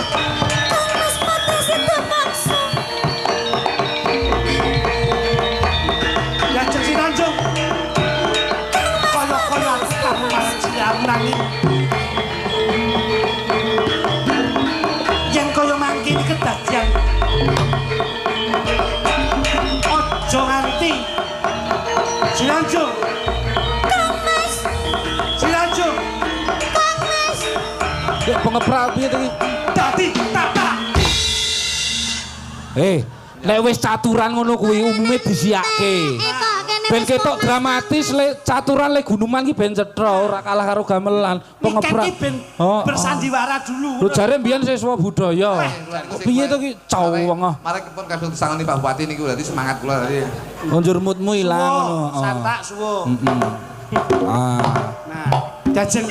Kang Mas Patih Sidamaksa. Lajeng Sinanjung. Kaya-kaya aku kamu marang sliramu nanging yen kaya mangkene kedadian aja nganti Sinanjung. Kang Mas, Sinanjung Kang Mas. Dek pengeprak piye to iki? Dadi tata. Eh, nek wis caturan ngono kuwi umume disiake. Eh kok kene Ben wis ketok kok, Mas. dramatis le caturan le gunuman ki ben cetha ora kalah karo gamelan. Niken Pengeprak. ki ben Oh, oh. bersandiwara dulu. Lho jare mbiyen siswa budaya. Kok piye to ki cowong ah. Mare pun kadung disangoni Pak Bupati niku berarti semangat kula tadi. Njur mutmu ilang ngono. Suwo, Oh. santak suwo. Ah. Nah, dajeng